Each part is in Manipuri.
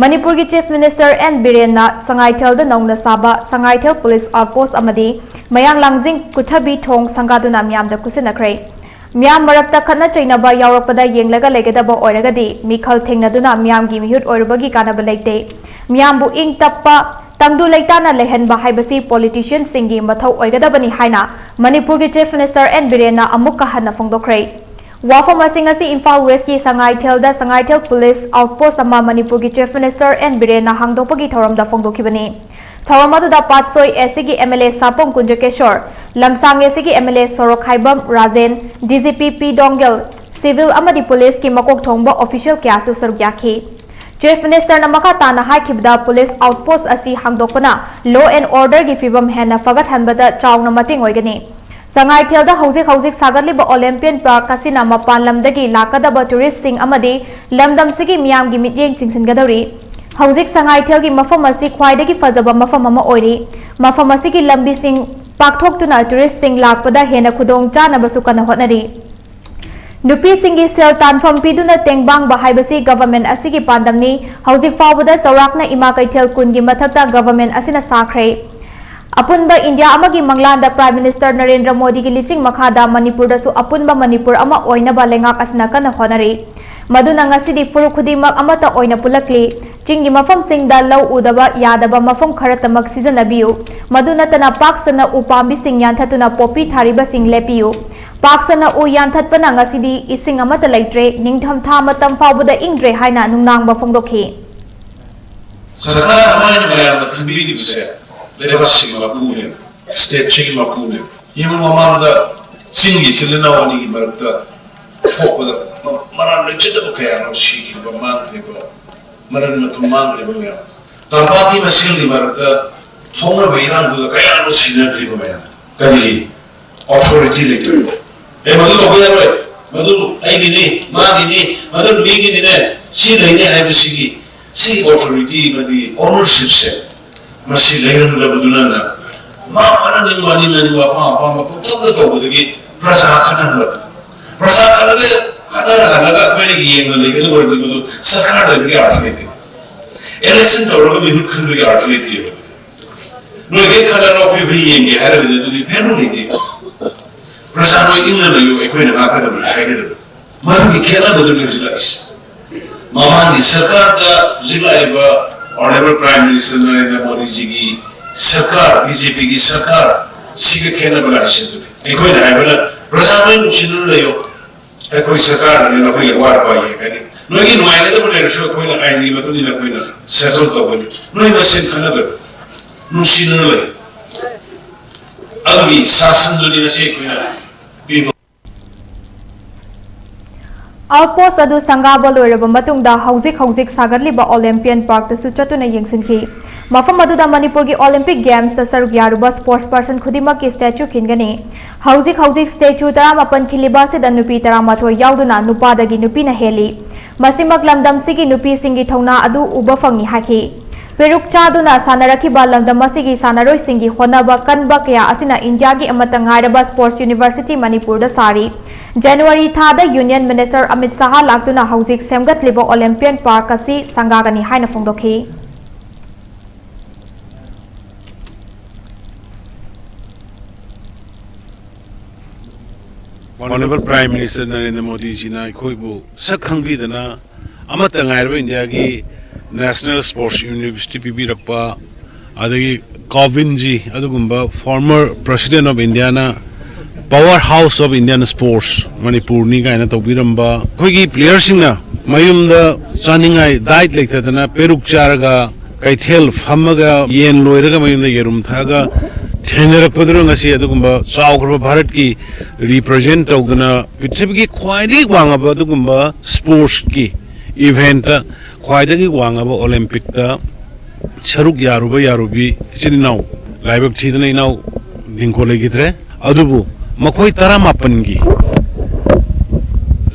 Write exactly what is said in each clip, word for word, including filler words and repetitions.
ꯃꯅꯤꯄꯨꯔꯒꯤ Chief Minister N ꯕꯤꯔꯦꯟꯅ ꯁꯉꯥꯏꯊꯦꯜꯗ ꯅꯧꯅ ꯁꯥꯕ ꯁꯉꯥꯏꯊꯦꯜ Police Outpost ꯑꯃꯗꯤ ꯃꯌꯥꯡ ꯂꯥꯡꯖꯤꯡ ꯀꯨꯊꯕꯤ ꯊꯣꯡ ꯁꯪꯒꯥꯗꯨꯅ ꯃꯤꯌꯥꯝꯗ ꯈꯨꯠꯁꯤꯟꯅꯈ꯭ꯔꯦ꯫ ꯃꯤꯌꯥꯝ ꯃꯔꯛꯇ ꯈꯠꯅ ꯆꯩꯅꯕ ꯌꯥꯎꯔꯛꯄꯗ ꯌꯦꯡꯂꯒ ꯂꯩꯒꯗꯕ ꯑꯣꯏꯔꯒꯗꯤ ꯃꯤꯈꯜ ꯊꯦꯡꯅꯗꯨꯅ ꯃꯤꯌꯥꯝꯒꯤ ꯃꯤꯍꯨꯠ ꯑꯣꯏꯔꯨꯕꯒꯤ ꯀꯥꯟꯅꯕ ꯂꯩꯇꯦ꯫ ꯃꯤꯌꯥꯝꯕꯨ ꯏꯪ ꯇꯞꯄ, ꯇꯪꯗꯨ ꯂꯩꯇꯥꯅ ꯂꯩꯍꯟꯕ ꯍꯥꯏꯕꯁꯤ politicianꯁꯤꯡꯒꯤ ꯃꯊꯧ ꯑꯣꯏꯒꯗꯕꯅꯤ ꯍꯥꯏꯅ ꯃꯅꯤꯄꯨꯔꯒꯤ Chief Minister N ꯕꯤꯔꯦꯟꯅ ꯑꯃꯨꯛꯀ ꯍꯟꯅ ꯐꯣꯡꯗꯣꯛꯈ꯭ꯔꯦ꯫ ꯋꯥꯐꯝꯁꯤꯡ ꯑꯁꯤ ꯏꯝꯐꯥꯜ Westꯀꯤ ꯁꯉꯥꯏꯊꯦꯜꯗ ꯁꯉꯥꯏꯊꯦꯜ Police Outpost ꯑꯃ ꯃꯅꯤꯄꯨꯔꯒꯤ Chief Minister N ꯕꯤꯔꯦꯟꯅ ꯍꯥꯡꯗꯣꯛꯄꯒꯤ ꯊꯧꯔꯝꯗ ꯐꯣꯡꯗꯣꯛꯈꯤꯕꯅꯤ꯫ ꯊꯧꯔꯝ ꯑꯗꯨꯗ ꯄꯥꯠꯁꯣꯏ ꯑꯦꯁꯤꯒꯤ MLA ꯁꯥꯄꯝ ꯀꯨꯟꯖꯀꯦꯁꯣꯔ, ꯂꯝꯁꯥꯡ ꯑꯦꯁꯤꯒꯤ MLA ꯁꯣꯔꯣꯛꯈꯥꯏꯕꯝ ꯔꯥꯖꯦꯟ, DGP ꯄꯤ ꯗꯣꯡꯒꯦꯜ, civil ꯑꯃꯗꯤ policeꯀꯤ ꯃꯀꯣꯛ ꯊꯣꯡꯕ official ꯀꯌꯥꯁꯨ ꯁꯔꯨꯛ ꯌꯥꯈꯤ꯫ Chief Ministerꯅ ꯃꯈꯥ ꯇꯥꯅ ꯍꯥꯏꯈꯤꯕꯗ, Police Outpost ꯑꯁꯤ ꯍꯥꯡꯗꯣꯛꯄꯅ law and orderꯒꯤ ꯐꯤꯕꯝ ꯍꯦꯟꯅ ꯐꯒꯠꯍꯟꯕꯗ ꯆꯥꯎꯅ ꯃꯇꯦꯡ ꯑꯣꯏꯒꯅꯤ꯫ ꯁꯉꯥꯏꯊꯦꯜꯗ ꯍꯧꯖꯤꯛ ꯍꯧꯖꯤꯛ ꯁꯥꯒꯠꯂꯤꯕ Olympian Park ꯑꯁꯤꯅ ꯃꯄꯥꯟ ꯂꯝꯗꯒꯤ ꯂꯥꯛꯀꯗꯕ touristꯁꯤꯡ ꯑꯃꯗꯤ ꯂꯝꯗꯝꯁꯤꯒꯤ ꯃꯤꯌꯥꯝꯒꯤ ꯃꯤꯠꯌꯦꯡ ꯆꯤꯡꯁꯤꯟꯒꯗꯧꯔꯤ꯫ ꯍꯧꯖꯤꯛ ꯁꯉꯥꯏꯊꯦꯜꯒꯤ ꯃꯐꯝ ꯑꯁꯤ ꯈ꯭ꯋꯥꯏꯗꯒꯤ ꯐꯖꯕ ꯃꯐꯝ ꯑꯃ ꯑꯣꯏꯔꯤ꯫ ꯃꯐꯝ ꯑꯁꯤꯒꯤ ꯂꯝꯕꯤꯁꯤꯡ ꯄꯥꯛꯊꯣꯛꯇꯨꯅ touristꯁꯤꯡ ꯂꯥꯛꯄꯗ ꯍꯦꯟꯅ ꯈꯨꯗꯣꯡ ꯆꯥꯅꯕꯁꯨ ꯀꯟꯅ ꯍꯣꯠꯅꯔꯤ꯫ ꯅꯨꯄꯤꯁꯤꯡꯒꯤ ꯁꯦꯜ ꯇꯥꯟꯐꯝ ꯄꯤꯗꯨꯅ ꯇꯦꯡꯕꯥꯡꯕ ꯍꯥꯏꯕꯁꯤ government ꯑꯁꯤꯒꯤ ꯄꯥꯟꯗꯝꯅꯤ꯫ ꯍꯧꯖꯤꯛ ꯐꯥꯎꯕꯗ ꯆꯥꯎꯔꯥꯛꯅ ꯏꯃꯥ ꯀꯩꯊꯦꯜ ꯀꯨꯟꯒꯤ ꯃꯊꯛꯇ government ꯑꯁꯤꯅ ꯁꯥꯈ꯭ꯔꯦ꯫ ꯑꯄꯨꯟꯕ ꯏꯟꯗꯤꯌꯥ ꯑꯃꯒꯤ ꯃꯪꯂꯥꯟꯗ Prime Minister ꯅꯔꯦꯟꯗ꯭ꯔ ꯃꯣꯗꯤꯒꯤ ꯂꯤꯆꯤꯡ ꯃꯈꯥꯗ ꯃꯅꯤꯄꯨꯔꯗꯁꯨ ꯑꯄꯨꯟꯕ ꯃꯅꯤꯄꯨꯔ ꯑꯃ ꯑꯣꯏꯅꯕ ꯂꯩꯉꯥꯛ ꯑꯁꯤꯅ ꯀꯟꯅ ꯍꯣꯠꯅꯔꯤ꯫ ꯃꯗꯨꯅ ꯉꯁꯤꯗꯤ ꯐꯨꯔꯨꯞ ꯈꯨꯗꯤꯡꯃꯛ ꯑꯃꯠꯇ ꯑꯣꯏꯅ ꯄꯨꯜꯂꯛꯂꯤ꯫ ꯆꯤꯡꯒꯤ ꯃꯐꯝꯁꯤꯡꯗ ꯂꯧ ꯎꯗꯕ ꯌꯥꯗꯕ ꯃꯐꯝ ꯈꯔꯇꯃꯛ ꯁꯤꯖꯤꯟꯅꯕꯤꯌꯨ꯫ ꯃꯗꯨ ꯅꯠꯇꯅ ꯄꯥꯛ ꯁꯟꯅ ꯎ ꯄꯥꯝꯕꯤꯁꯤꯡ ꯌꯥꯟꯊꯠꯇꯨꯅ ꯄꯣꯄꯤ ꯊꯥꯔꯤꯕꯁꯤꯡ ꯂꯦꯞꯄꯤꯌꯨ꯫ ꯄꯥꯛ ꯁꯟꯅ ꯎ ꯌꯥꯟꯊꯠꯄꯅ ꯉꯁꯤꯗꯤ ꯏꯁꯤꯡ ꯑꯃꯠꯇ ꯂꯩꯇ꯭ꯔꯦ, ꯅꯤꯡꯊꯝꯊꯥ ꯃꯇꯝ ꯐꯥꯎꯕꯗ ꯏꯪꯗ꯭ꯔꯦ ꯍꯥꯏꯅ ꯅꯨꯡꯅꯥꯡꯕ ꯐꯣꯡꯗꯣꯛꯈꯤ꯫ ꯁꯔꯀꯥꯔ ꯑꯃ ꯍꯥꯏꯅ ꯃꯌꯥꯝꯅ ꯈꯟꯕꯤꯔꯤꯕꯁꯦ ꯂꯩꯕꯥꯛꯁꯤꯒꯤ ꯃꯄꯨꯅꯦꯕ, stateꯁꯤꯒꯤ ꯃꯄꯨꯅꯦꯕ꯫ ꯌꯦꯡꯉꯨ, ꯃꯃꯥꯡꯗ ꯆꯤꯡꯒꯤ ꯏꯆꯤꯜ ꯏꯅꯥꯎ ꯑꯅꯤꯒꯤ ꯃꯔꯛꯇ ꯊꯣꯛꯄꯗ ꯃ-, ꯃꯔꯥꯜ ꯂꯩꯖꯗꯕ ꯀꯌꯥ ꯑꯃ ꯁꯤꯈꯤꯕ, ꯃꯥꯡꯈꯤꯕ, ꯃꯔꯟ ꯃꯊꯨꯝ ꯃꯥꯡꯈꯤꯕ ꯃꯌꯥꯝ, ꯇꯝꯄꯥꯛꯀꯤ ꯃꯁꯦꯜꯒꯤ ꯃꯔꯛꯇ ꯊꯣꯛꯅꯕ ꯏꯔꯥꯡꯗꯨꯗ ꯀꯌꯥ ꯑꯃ ꯁꯤꯅꯈ꯭ꯔꯤꯕ ꯃꯌꯥꯝ꯫ ꯀꯔꯤꯒꯤ? Authority ꯂꯩꯇꯕ꯫ ꯑꯦ, ꯃꯗꯨ ꯇꯧꯕ ꯌꯥꯔꯣꯏ, ꯃꯗꯨ ꯑꯩꯒꯤꯅꯤ, ꯃꯥꯒꯤꯅꯤ, ꯃꯗꯨ ꯃꯤꯒꯤꯅꯤꯅꯦ, ꯁꯤ ꯂꯩꯅꯤ ꯍꯥꯏꯕꯁꯤꯒꯤ, ꯁꯤ authority ꯑꯃꯗꯤ ownershipꯁꯦ ꯃꯁꯤ ꯂꯩꯔꯝꯗꯕꯗꯨꯅ ꯃꯥ ꯃꯥꯅ ꯅꯤꯡꯕ, ꯑꯅꯤꯡꯕ, ꯑꯅꯤꯡꯕ, ꯑꯄꯥꯝ ꯑꯄꯥꯝꯕ ꯄꯪꯇꯧꯗ ꯇꯧꯕꯗꯒꯤ ꯄ꯭ꯔꯖꯥ ꯈꯠꯅꯍꯟꯕ꯫ ꯄ꯭ꯔꯖꯥ ꯈꯠꯅꯒ, ꯈꯠꯅꯔ ꯍꯜꯂꯒ ꯑꯩꯈꯣꯏꯅ ꯌꯦꯡꯅ ꯂꯩꯒꯗꯕ ꯑꯣꯏꯔꯗꯤ ꯃꯗꯨ ꯁꯔꯀꯥꯔ ꯂꯩꯕꯒꯤ ꯑꯔꯊ ꯂꯩꯇꯦ꯫ Election ꯇꯧꯔꯒ ꯃꯤꯍꯨꯠ ꯈꯟꯕꯒꯤ ꯑꯥꯔꯊ ꯂꯩꯇꯦꯕ꯫ ꯅꯣꯏ ꯍꯦꯛ ꯈꯜꯂꯔꯣ, ꯑꯩꯈꯣꯏ ꯍꯨꯏ ꯌꯦꯡꯒꯦ ꯍꯥꯏꯔꯕꯗꯤ ꯑꯗꯨꯗꯤ value ꯂꯩꯇꯦ꯫ ꯄ꯭ꯔꯖꯥ ꯅꯣꯏ ꯏꯪꯅ ꯂꯩꯌꯨ, ꯑꯩꯈꯣꯏꯅ ꯉꯥꯛꯀꯗꯕꯅꯤ ꯍꯥꯏꯒꯗꯕꯅꯤ꯫ ꯃꯗꯨꯒꯤ ꯈꯦꯠꯅꯕꯗꯨꯅꯤ ꯍꯧꯖꯤꯛ ꯂꯥꯛꯏꯁꯦ꯫ ꯃꯃꯥꯡꯒꯤ ꯁꯔꯀꯥꯔꯗ ꯍꯧꯖꯤꯛ ꯂꯥꯛꯏꯕ Honourable Prime Minister ꯅꯔꯦꯟꯗ꯭ꯔ ꯃꯣꯗꯤꯖꯤꯒꯤ ꯁꯔꯀꯥꯔ, ꯕꯤ ꯖꯦ ꯄꯤꯒꯤ ꯁꯔꯀꯥꯔ, ꯁꯤꯒ ꯈꯦꯠꯅꯕ ꯂꯥꯛꯏꯁꯦ ꯑꯗꯨꯅꯤ꯫ ꯑꯩꯈꯣꯏꯅ ꯍꯥꯏꯕꯅ ꯄ꯭ꯔꯖꯥ ꯅꯣꯏ ꯅꯨꯡꯁꯤꯅꯅ ꯂꯩꯌꯨ, ꯑꯩꯈꯣꯏ ꯁꯔꯀꯥꯔꯅꯅꯦ ꯅꯈꯣꯏꯒꯤ ꯑꯋꯥꯠ ꯑꯄꯥ ꯌꯦꯡꯒꯅꯤ꯫ ꯅꯣꯏꯒꯤ ꯅꯨꯡꯉꯥꯏꯒꯗꯕ ꯂꯩꯔꯁꯨ ꯑꯩꯈꯣꯏꯅ ꯑꯥꯏꯟꯒꯤ ꯃꯇꯨꯡ ꯏꯟꯅ ꯑꯩꯈꯣꯏꯅ settle ꯇꯧꯒꯅꯤ꯫ ꯅꯣꯏ ꯃꯁꯦꯟ ꯈꯟꯅꯕ, ꯅꯨꯡꯁꯤꯅꯅ ꯂꯩ꯫ ꯑꯗꯨꯒꯤ ꯁꯥꯁꯟꯗꯨꯅꯤ ꯉꯁꯤ ꯑꯩꯈꯣꯏꯅ ꯄꯤꯕ꯫ Outpost ꯑꯗꯨ ꯁꯪꯒꯥꯕ ꯂꯣꯏꯔꯕ ꯃꯇꯨꯡꯗ ꯍꯧꯖꯤꯛ ꯍꯧꯖꯤꯛ ꯁꯥꯒꯠꯂꯤꯕ Olympian Parkꯇꯁꯨ ꯆꯠꯇꯨꯅ ꯌꯦꯡꯁꯤꯟꯈꯤ꯫ ꯃꯐꯝ ꯑꯗꯨꯗ ꯃꯅꯤꯄꯨꯔꯒꯤ Olympic Gamesꯇ ꯁꯔꯨꯛ ꯌꯥꯔꯨꯕ sports person ꯈꯨꯗꯤꯡꯃꯛꯀꯤ statue ꯈꯤꯟꯒꯅꯤ꯫ ꯍꯧꯖꯤꯛ ꯍꯧꯖꯤꯛ statue ꯇꯔꯥꯃꯥꯄꯟ ꯈꯤꯜꯂꯤꯕ ꯑꯁꯤꯗ ꯅꯨꯄꯤ ꯇꯔꯥꯃꯥꯊꯣꯏ ꯌꯥꯎꯗꯨꯅ ꯅꯨꯄꯥꯗꯒꯤ ꯅꯨꯄꯤꯅ ꯍꯦꯜꯂꯤ꯫ ꯃꯁꯤꯃꯛ ꯂꯝꯗꯝꯁꯤꯒꯤ ꯅꯨꯄꯤꯁꯤꯡꯒꯤ ꯊꯧꯅꯥ ꯑꯗꯨ ꯎꯕ ꯐꯪꯏ ꯍꯥꯏꯈꯤ꯫ ꯄꯦꯔꯨꯛ ꯆꯥꯗꯨꯅ ꯁꯥꯟꯅꯔꯛꯈꯤꯕ ꯂꯝꯗꯝ ꯑꯁꯤꯒꯤ ꯁꯥꯟꯅꯔꯣꯏꯁꯤꯡꯒꯤ ꯍꯣꯠꯅꯕ ꯀꯟꯕ ꯀꯌꯥ ꯑꯁꯤꯅ ꯏꯟꯗꯤꯌꯥꯒꯤ ꯑꯃꯠꯇ ꯉꯥꯏꯔꯕ sports university ꯃꯅꯤꯄꯨꯔꯗ ꯁꯥꯔꯤ꯫ ꯖꯅꯋꯥꯔꯤ ꯊꯥꯗ Union Minister ꯑꯃꯤꯠ ꯁꯍꯥ ꯂꯥꯛꯇꯨꯅ ꯍꯧꯖꯤꯛ ꯁꯦꯝꯒꯠꯂꯤꯕ Olympian Park ꯑꯁꯤ ꯁꯪꯒꯥꯒꯅꯤ ꯍꯥꯏꯅ ꯐꯣꯡꯗꯣꯛꯈꯤ꯫ Honourable Prime Minister ꯅꯔꯦꯟꯗ꯭ꯔ ꯃꯣꯗꯤꯖꯤꯅ ꯑꯩꯈꯣꯏꯕꯨ ꯁꯛ ꯈꯪꯕꯤꯗꯅ ꯑꯃꯠꯇ ꯉꯥꯏꯔꯕ ꯏꯟꯗꯤꯌꯥꯒꯤ National Sports University ꯄꯤꯕꯤꯔꯛꯄ, ꯑꯗꯒꯤ ꯀꯣꯕꯤꯟꯖꯤ ꯑꯗꯨꯒꯨꯝꯕ former President of Indiaꯅ power house of Indian sports ꯃꯅꯤꯄꯨꯔꯅꯤ ꯀꯥꯏꯅ ꯇꯧꯕꯤꯔꯝꯕ, ꯑꯩꯈꯣꯏꯒꯤ playerꯁꯤꯡꯅ ꯃꯌꯨꯝꯗ ꯆꯥꯅꯤꯡꯉꯥꯏ diet ꯂꯩꯇꯗꯅ ꯄꯦꯔꯨꯛ ꯆꯥꯔꯒ ꯀꯩꯊꯦꯜ ꯐꯝꯃꯒ ꯌꯦꯟ ꯂꯣꯏꯔꯒ ꯃꯌꯨꯝꯗ ꯌꯦꯔꯨꯝ ꯊꯛꯑꯒ ꯊꯦꯡꯅꯔꯛꯄꯗꯨꯅ ꯉꯁꯤ ꯑꯗꯨꯒꯨꯝꯕ ꯆꯥꯎꯈ꯭ꯔꯕ ꯚꯥꯔꯠꯀꯤ represent ꯇꯧꯗꯅ ꯄ꯭ꯔꯤꯊꯤꯕꯤꯒꯤ ꯈ꯭ꯋꯥꯏꯗꯒꯤ ꯋꯥꯡꯉꯕ ꯑꯗꯨꯒꯨꯝꯕ sportsꯀꯤ eventꯇ ꯈ꯭ꯋꯥꯏꯗꯒꯤ ꯋꯥꯡꯉꯕ Olympicꯇ ꯁꯔꯨꯛ ꯌꯥꯔꯨꯕ ꯌꯥꯔꯨꯕꯤ ꯏꯆꯤꯟ ꯏꯅꯥꯎ ꯂꯥꯏꯕꯛ ꯊꯤꯗꯅ ꯏꯅꯥꯎ ꯗꯤꯡꯀꯣ ꯂꯩꯈꯤꯗ꯭ꯔꯦ꯫ ꯑꯗꯨꯕꯨ ꯃꯈꯣꯏ ꯇꯔꯥꯃꯥꯄꯟꯒꯤ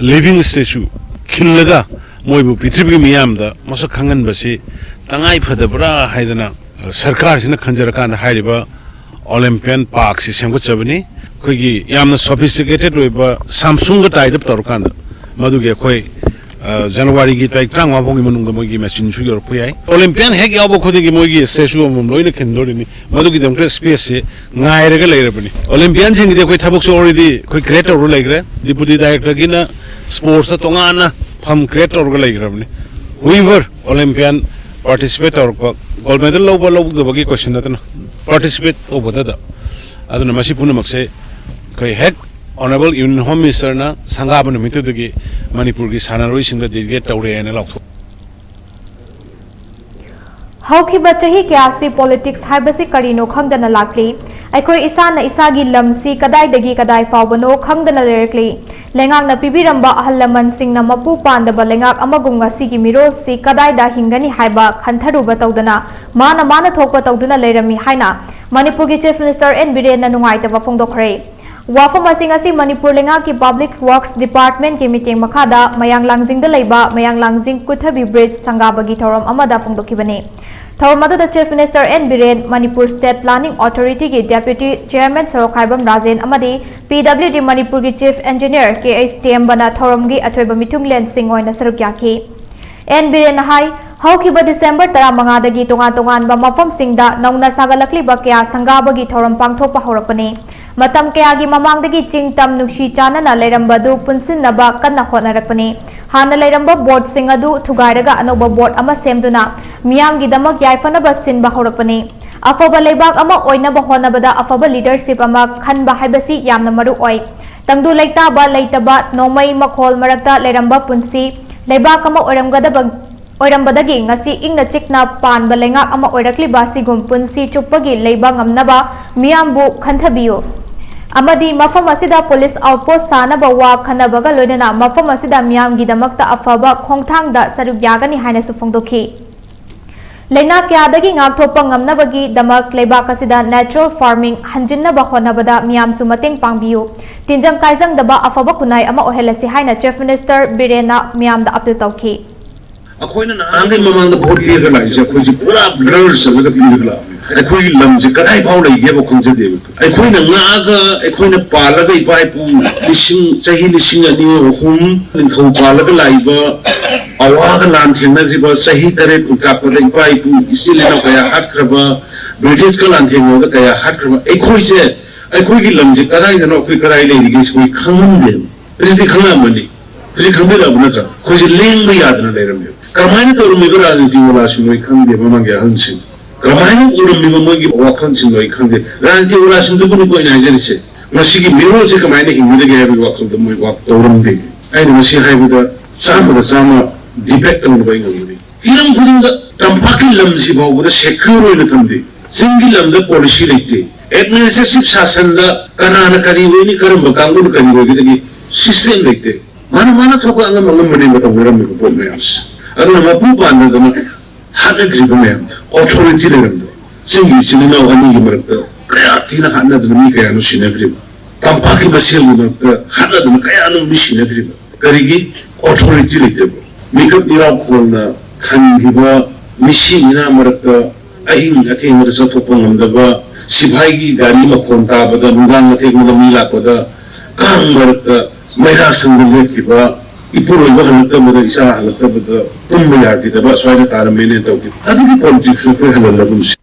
living statue ꯈꯤꯜꯂꯒ ꯃꯣꯏꯕꯨ ꯄ꯭ꯔꯤꯊꯤꯕꯤꯒꯤ ꯃꯤꯌꯥꯝꯗ ꯃꯁꯛ ꯈꯪꯍꯟꯕꯁꯤ ꯇꯉꯥꯏ ꯐꯗꯕ꯭ꯔꯥ ꯍꯥꯏꯗꯅ ꯁꯔꯀꯥꯔꯁꯤꯅ ꯈꯟꯖꯔꯀꯥꯟꯗ ꯍꯥꯏꯔꯤꯕ Olympian Parkꯁꯤ ꯁꯦꯝꯒꯠꯆꯕꯅꯤ꯫ ꯑꯩꯈꯣꯏꯒꯤ ꯌꯥꯝꯅ sophisticated ꯑꯣꯏꯕ Samsungꯒ tie up ꯇꯧꯔꯀꯥꯟꯗ ꯃꯗꯨꯒꯤ ꯑꯩꯈꯣꯏ ꯑ, ꯖꯅꯋꯥꯔꯤꯒꯤ ꯇꯥꯔꯤꯛ ꯇꯔꯥꯃꯉꯥ ꯐꯥꯎꯒꯤ ꯃꯅꯨꯡꯗ ꯃꯣꯏꯒꯤ ꯃꯦꯆꯤꯟꯁꯨ ꯌꯧꯔꯛꯄ ꯌꯥꯏ꯫ ꯑꯣꯂꯦꯝꯄꯤꯌꯥꯟ ꯍꯦꯛ ꯌꯥꯎꯕ ꯈꯨꯗꯤꯡꯒꯤ ꯃꯣꯏꯒꯤ ꯁ꯭ꯇꯦꯆꯨ ꯑꯃꯃꯝ ꯂꯣꯏꯅ ꯈꯤꯟꯗꯣꯔꯤꯕꯅꯤ꯫ ꯃꯗꯨꯒꯤꯗꯃꯛꯇ ꯁ꯭ꯄꯦꯁꯁꯦ ꯉꯥꯏꯔꯒ ꯂꯩꯔꯕꯅꯤ꯫ ꯑꯣꯂꯦꯝꯄꯤꯌꯥꯟꯁꯤꯡꯒꯤꯗꯤ ꯑꯩꯈꯣꯏ ꯊꯕꯛꯁꯨ already ꯑꯩꯈꯣꯏ create ꯇꯧꯔ ꯂꯩꯈ꯭ꯔꯦ꯫ ꯗꯤꯄꯨꯇꯤ ꯗꯥꯏꯔꯦꯛꯇꯔꯒꯤꯅ ꯁ꯭ꯄꯣꯔꯠꯁꯇ ꯇꯣꯉꯥꯟꯅ ꯐꯝ create ꯇꯧꯔꯒ ꯂꯩꯈ꯭ꯔꯕꯅꯤ꯫ Whoever ꯑꯣꯂꯦꯝꯄꯤꯌꯥꯟ participate ꯇꯧꯔꯛꯄ, ꯒꯣꯜ ꯃꯦꯗꯜ ꯂꯧꯕ ꯂꯧꯗꯕꯒꯤ ꯀꯣꯏꯁꯟ ꯅꯠꯇꯅ, participate ꯇꯧꯕꯗꯗ꯫ ꯑꯗꯨꯅ ꯃꯁꯤ ꯄꯨꯝꯅꯃꯛꯁꯦ ꯑꯩꯈꯣꯏ ꯍꯦꯛ Honourable Union Home Minister ꯅ ꯁꯪꯒꯥꯕ ꯅꯨꯃꯤꯠꯇꯨꯗꯒꯤ ꯃꯅꯤꯄꯨꯔꯒꯤ ꯁꯥꯟꯅꯔꯣꯏꯁꯤꯡꯗ dedicate ꯇꯧꯔꯦꯅ ꯂꯥꯎꯊꯣꯛ꯫ ꯍꯧꯈꯤꯕ ꯆꯍꯤ ꯀꯌꯥꯁꯤ ꯄꯣꯂꯤꯇꯤꯛꯁ ꯍꯥꯏꯕꯁꯤ ꯀꯔꯤꯅꯣ ꯈꯪꯗꯅ ꯂꯥꯛꯂꯤ꯫ ꯑꯩꯈꯣꯏ ꯏꯁꯥꯅ ꯏꯁꯥꯒꯤ ꯂꯝꯁꯤ ꯀꯗꯥꯏꯗꯒꯤ ꯀꯗꯥꯏ ꯐꯥꯎꯕꯅꯣ ꯈꯪꯗꯅ ꯂꯩꯔꯛꯂꯤ꯫ ꯂꯩꯉꯥꯛꯅ ꯄꯤꯕꯤꯔꯝꯕ ꯑꯍꯜ ꯂꯃꯟꯁꯤꯡꯅ ꯃꯄꯨ ꯄꯥꯟꯗꯕ ꯂꯩꯉꯥꯛ ꯑꯃꯒꯨꯝ ꯉꯁꯤꯒꯤ ꯃꯤꯔꯣꯜꯁꯤ ꯀꯗꯥꯏꯗ ꯍꯤꯡꯒꯅꯤ ꯍꯥꯏꯕ ꯈꯟꯊꯔꯨꯕ ꯇꯧꯗꯅ ꯃꯥꯅ ꯃꯥꯅ ꯊꯣꯛꯄ ꯇꯧꯗꯨꯅ ꯂꯩꯔꯝꯃꯤ ꯍꯥꯏꯅ ꯃꯅꯤꯄꯨꯔꯒꯤ Chief Minister N ꯕꯤꯔꯦꯟꯅ ꯅꯨꯡꯉꯥꯏꯇꯕ ꯐꯣꯡꯗꯣꯛꯈ꯭ꯔꯦ꯫ ꯋꯥꯐꯝ ꯑꯁꯤ ꯉꯁꯤ ꯃꯅꯤꯄꯨꯔ ꯂꯩꯉꯥꯛꯀꯤ Public Works Department ꯀꯤ ꯃꯤꯠꯌꯦꯡ ꯃꯈꯥꯗ ꯃꯌꯥꯡꯂꯥꯡꯖꯤꯡꯗ ꯂꯩꯕ ꯃꯌꯥꯡꯂꯥꯡꯖꯤꯡ ꯀꯨꯊꯕꯤ bridge ꯁꯪꯒꯥꯕꯒꯤ ꯊꯧꯔꯝ ꯑꯃꯗ ꯐꯣꯡꯗꯣꯛꯈꯤꯕꯅꯤ꯫ ꯊꯧꯔꯝ ꯑꯗꯨꯗ Chief Minister N Biren, Manipur State Planning Authority ꯒꯤ Deputy Chairman ꯁꯣꯔꯣꯛꯈꯥꯏꯕꯝ ꯔꯥꯖꯦꯟ ꯑꯃꯗꯤ P W D ꯃꯅꯤꯄꯨꯔꯒꯤ Chief Engineer ꯀꯦ ꯑꯩꯆ ꯇꯦꯝꯕꯅ ꯊꯧꯔꯝꯒꯤ ꯑꯊꯣꯏꯕ ꯃꯤꯊꯨꯡꯂꯦꯟꯁꯤꯡ ꯑꯣꯏꯅ ꯁꯔꯨꯛ ꯌꯥꯈꯤ꯫ ꯑꯦꯟ ꯕꯤꯔꯦꯟꯅ ꯍꯥꯏ, ꯍꯧꯈꯤꯕ ꯗꯤꯁꯦꯝꯕꯔ ꯇꯔꯥꯃꯉꯥꯗꯒꯤ ꯇꯣꯉꯥꯟ ꯇꯣꯉꯥꯟꯕ ꯃꯐꯝꯁꯤꯡꯗ ꯅꯧꯅ ꯁꯥꯒꯠꯂꯛꯂꯤꯕ ꯀꯌꯥ ꯁꯪꯒꯥꯕꯒꯤ ꯊꯧꯔꯝ ꯄꯥꯡꯊꯣꯛꯄ ꯍꯧꯔꯛꯄꯅꯤ꯫ ꯃꯇꯝ ꯀꯌꯥꯒꯤ ꯃꯃꯥꯡꯗꯒꯤ ꯆꯤꯡ ꯇꯝ ꯅꯨꯡꯁꯤ ꯆꯥꯟꯅꯅ ꯂꯩꯔꯝꯕꯗꯨ ꯄꯨꯟꯁꯤꯟꯅꯕ ꯀꯟꯅ ꯍꯣꯠꯅꯔꯛꯄꯅꯤ꯫ ꯍꯥꯟꯅ ꯂꯩꯔꯝꯕ ꯕꯣꯔꯗꯁꯤꯡ ꯑꯗꯨ ꯊꯨꯒꯥꯏꯔꯒ ꯑꯅꯧꯕ ꯕꯣꯔꯗ ꯑꯃ ꯁꯦꯝꯗꯨꯅ ꯃꯤꯌꯥꯝꯒꯤꯗꯃꯛ ꯌꯥꯏꯐꯅꯕ ꯁꯤꯟꯕ ꯍꯧꯔꯛꯄꯅꯤ꯫ ꯑꯐꯕ ꯂꯩꯕꯥꯛ ꯑꯃ ꯑꯣꯏꯅꯕ ꯍꯣꯠꯅꯕꯗ ꯑꯐꯕ leadership ꯑꯃ ꯈꯟꯕ ꯍꯥꯏꯕꯁꯤ ꯌꯥꯝꯅ ꯃꯔꯨ ꯑꯣꯏ꯫ ꯇꯪꯗꯨ ꯂꯩꯇꯥꯕ ꯂꯩꯇꯕ, ꯅꯣꯡꯃꯩ ꯃꯈꯣꯜ ꯃꯔꯛꯇ ꯂꯩꯔꯝꯕ ꯄꯨꯟꯁꯤ, ꯂꯩꯕꯥꯛ ꯑꯃ ꯑꯣꯏꯔꯝꯒꯗꯕ ꯑꯣꯏꯔꯝꯕꯗꯒꯤ ꯉꯁꯤ ꯏꯪꯅ ꯆꯤꯛꯅ ꯄꯥꯟꯕ ꯂꯩꯉꯥꯛ ꯑꯃ ꯑꯣꯏꯔꯛꯂꯤꯕ ꯑꯁꯤꯒꯨꯝ ꯄꯨꯟꯁꯤ ꯆꯨꯞꯄꯒꯤ ꯂꯩꯕ ꯉꯝꯅꯕ ꯃꯤꯌꯥꯝꯕꯨ ꯈꯟꯊꯕꯤꯌꯨ ꯑꯃꯗꯤ ꯃꯐꯝ ꯑꯁꯤꯗ police outpost ꯁꯥꯅꯕ ꯋꯥ ꯈꯟꯅꯕꯒ ꯂꯣꯏꯅꯅ ꯃꯐꯝ ꯑꯁꯤꯗ ꯃꯤꯌꯥꯝꯒꯤꯗꯃꯛꯇ ꯑꯐꯕ ꯈꯣꯡꯊꯥꯡꯗ ꯁꯔꯨꯛ ꯌꯥꯒꯅꯤ ꯍꯥꯏꯅꯁꯨ ꯐꯣꯡꯗꯣꯛꯈꯤ꯫ ꯂꯩꯅꯥ ꯀꯌꯥꯗꯒꯤ ꯉꯥꯛꯊꯣꯛꯄ ꯉꯝꯅꯕꯒꯤꯗꯃꯛ ꯂꯩꯕꯥꯛ ꯑꯁꯤꯗ natural farming ꯍꯟꯖꯤꯟꯅꯕ ꯍꯣꯠꯅꯕꯗ ꯃꯤꯌꯥꯝꯁꯨ ꯃꯇꯦꯡ ꯄꯥꯡꯕꯤꯌꯨ꯫ ꯇꯤꯟꯖꯪ ꯀꯥꯏꯖꯪꯗꯕ ꯑꯐꯕ ꯈꯨꯟꯅꯥꯏ ꯑꯃ ꯑꯣꯏꯍꯜꯂꯁꯤ ꯍꯥꯏꯅ Chief Minister ꯕꯤꯔꯦꯟꯅ ꯃꯤꯌꯥꯝꯗ appeal ꯇꯧꯈꯤ꯫ ꯑꯩꯈꯣꯏꯅ ꯅꯍꯥꯟꯈꯩ ꯃꯃꯥꯡꯗ ꯚꯣꯠ ꯄꯤꯔꯒ ꯂꯥꯛꯏꯁꯦ ꯑꯩꯈꯣꯏꯁꯦ ꯄꯨꯔꯥ blur ꯆꯠꯂꯒ ꯄꯤꯔꯒ ꯂꯥꯛꯑꯕꯅꯤ꯫ ꯑꯩꯈꯣꯏꯒꯤ ꯂꯝꯁꯦ ꯀꯗꯥꯏ ꯐꯥꯎ ꯂꯩꯒꯦꯕ ꯈꯪꯖꯗꯦꯕ꯫ ꯑꯩꯈꯣꯏꯅ ꯉꯥꯛꯑꯒ, ꯑꯩꯈꯣꯏꯅ ꯄꯥꯜꯂꯒ ꯏꯄꯥ ꯏꯄꯨ ꯂꯤꯁꯤꯡ, ꯆꯍꯤ ꯂꯤꯁꯤꯡ ꯑꯅꯤ ꯑꯍꯨꯝ ꯅꯤꯡꯊꯧ ꯄꯥꯜꯂꯒ ꯂꯥꯛꯏꯕ, ꯑꯋꯥꯒ ꯂꯥꯟ ꯊꯦꯡꯅꯈ꯭ꯔꯤꯕ, ꯆꯍꯤ ꯇꯔꯦꯠ ꯄꯨ ꯀꯥꯞꯄꯗ ꯏꯄꯥ ꯏꯄꯨ ꯏꯆꯤꯜ ꯏꯅꯥꯎ ꯀꯌꯥ ꯍꯥꯠꯈ꯭ꯔꯕ, ꯕ꯭ꯔꯤꯇꯤꯁꯀ ꯂꯥꯟ ꯊꯦꯡꯅꯕꯗ ꯀꯌꯥ ꯍꯥꯠꯈ꯭ꯔꯕ ꯑꯩꯈꯣꯏꯁꯦ, ꯑꯩꯈꯣꯏꯒꯤ ꯂꯝꯁꯦ ꯀꯗꯥꯏꯗꯅꯣ, ꯑꯩꯈꯣꯏ ꯀꯗꯥꯏ ꯂꯩꯔꯤꯒꯦ ꯑꯩꯈꯣꯏ ꯈꯪꯍꯟꯗꯦꯕ꯫ ꯍꯧꯖꯤꯛꯇꯤ ꯈꯪꯉꯛꯑꯃꯅꯤ, ꯍꯧꯖꯤꯛ ꯈꯪꯕꯤꯔꯛꯑꯕ ꯅꯠꯇ꯭ꯔꯥ? ꯑꯩꯈꯣꯏꯁꯦ ꯂꯦꯡꯕ ꯌꯥꯗꯅ ꯂꯩꯔꯝꯃꯦꯕ꯫ ꯀꯔꯝꯍꯥꯏꯅ ꯇꯧꯔꯝꯃꯤꯕ ꯔꯥꯖꯅꯤꯇꯤ ꯋꯥꯂꯥꯁꯤꯡꯅꯣ ꯑꯩ ꯈꯪꯗꯦ, ꯃꯃꯥꯡꯒꯤ ꯑꯍꯜꯁꯤꯡ ꯀꯃꯥꯏꯅ ꯎꯔꯝꯃꯤꯕ ꯃꯣꯏꯒꯤ ꯋꯥꯈꯜꯁꯤꯡꯗꯣ ꯑꯩ ꯈꯪꯗꯦ꯫ ꯔꯥꯖꯅꯤꯇꯤ ꯋꯥꯂꯥꯁꯤꯡꯗꯨꯕꯨꯅꯤꯀꯣ ꯑꯩꯅ ꯍꯥꯏꯖꯔꯤꯁꯦ, ꯃꯁꯤꯒꯤ ꯃꯤꯔꯣꯜꯁꯦ ꯀꯃꯥꯏꯅ ꯍꯤꯡꯒꯗꯒꯦ ꯍꯥꯏꯕꯒꯤ ꯋꯥꯈꯜꯗ ꯃꯣꯏ ꯋꯥꯛ ꯇꯧꯔꯝꯗꯦ꯫ ꯑꯩꯅ ꯃꯁꯤ ꯍꯥꯏꯕꯗ ꯆꯥꯝꯃꯗ ꯆꯥꯝꯃ ꯗꯤꯕꯦꯠ ꯇꯧꯅꯕ ꯑꯩ ꯉꯝꯒꯅꯤ꯫ ꯍꯤꯔꯝ ꯈꯨꯗꯤꯡꯗ ꯇꯝꯄꯥꯛꯀꯤ ꯂꯝꯁꯤ ꯐꯥꯎꯕꯗ ꯁꯦꯀ꯭ꯌꯨꯔ ꯑꯣꯏꯅ ꯊꯝꯗꯦ꯫ ꯆꯤꯡꯒꯤ ꯂꯝꯗ ꯄꯣꯂꯤꯁꯤ ꯂꯩꯇꯦ꯫ ꯑꯦꯗꯃꯤꯅꯤꯁꯇ꯭ꯔꯦꯇꯤꯚ ꯁꯥꯁꯟꯗ ꯀꯅꯥꯅ ꯀꯔꯤ ꯑꯣꯏꯅꯤ, ꯀꯔꯝꯕ ꯀꯥꯡꯕꯨꯅ ꯀꯔꯤ ꯑꯣꯏꯒꯗꯒꯦ, ꯁꯤꯁꯇꯦꯝ ꯂꯩꯇꯦ꯫ ꯃꯥꯅ ꯃꯥꯅ ꯊꯣꯛꯄ ꯑꯉꯝ ꯑꯉꯝꯕꯅꯦꯕ ꯇꯧꯅꯔꯝꯃꯤꯕ ꯄꯣꯠ ꯃꯌꯥꯝꯁꯦ꯫ ꯑꯗꯨꯅ ꯃꯄꯨ ꯄꯥꯟꯗꯗꯅ ꯍꯥꯠꯅꯈ꯭ꯔꯤꯕ ꯃꯌꯥꯝꯗꯣ, ꯑꯣꯊꯣꯔꯤꯇꯤ ꯂꯩꯔꯝꯗꯕ, ꯆꯤꯡꯒꯤ ꯏꯆꯤꯜ ꯏꯅꯥꯎ ꯑꯅꯤꯒꯤ ꯃꯔꯛꯇ ꯀꯌꯥ ꯊꯤꯅ ꯍꯥꯠꯅꯗꯅ ꯃꯤ ꯀꯌꯥꯅꯣ ꯁꯤꯅꯈ꯭ꯔꯤꯕ, ꯇꯝꯄꯥꯛꯀꯤ ꯃꯁꯦꯜꯒꯤ ꯃꯔꯛꯇ ꯍꯥꯠꯅꯗꯅ ꯀꯌꯥꯅꯣ ꯃꯤ ꯁꯤꯅꯈ꯭ꯔꯤꯕ, ꯀꯔꯤꯒꯤ? ꯑꯣꯊꯣꯔꯤꯇꯤ ꯂꯩꯇꯕ꯫ ꯃꯤꯀꯞ ꯃꯤꯔꯥꯎꯈꯣꯜꯅ ꯈꯟꯈꯤꯕ ꯃꯤꯁꯤ ꯃꯤꯅꯥ ꯃꯔꯛꯇ ꯑꯍꯤꯡ ꯑꯊꯦꯡꯕꯗ ꯆꯠꯊꯣꯛꯄ ꯉꯝꯗꯕ, ꯁꯤꯐꯥꯏꯒꯤ ꯒꯥꯔꯤ ꯃꯈꯣꯟ ꯇꯥꯕꯗ, ꯅꯨꯡꯗꯥꯡ ꯑꯊꯦꯡꯕꯗ ꯃꯤ ꯂꯥꯛꯄꯗ ꯀꯥꯡ ꯃꯔꯛꯇ ꯃꯩꯔꯥ ꯁꯪꯗ ꯂꯦꯞꯈꯤꯕ, ꯏꯄꯨꯔꯣꯏꯕ ꯍꯜꯂꯛꯇꯕꯗ, ꯏꯆꯥ ꯍꯜꯂꯛꯇꯕꯗ ꯇꯨꯝꯕ ꯌꯥꯈꯤꯗꯕ, ꯁ꯭ꯋꯥꯏꯗ ꯇꯥꯔꯝꯃꯦꯅ ꯇꯧꯈꯤꯕ꯫ ꯑꯗꯨꯒꯤ ꯄꯣꯂꯤꯇꯤꯛꯁꯁꯨ ꯑꯩꯈꯣꯏ ꯍꯜꯍꯜꯂꯒꯨꯝꯁꯤ꯫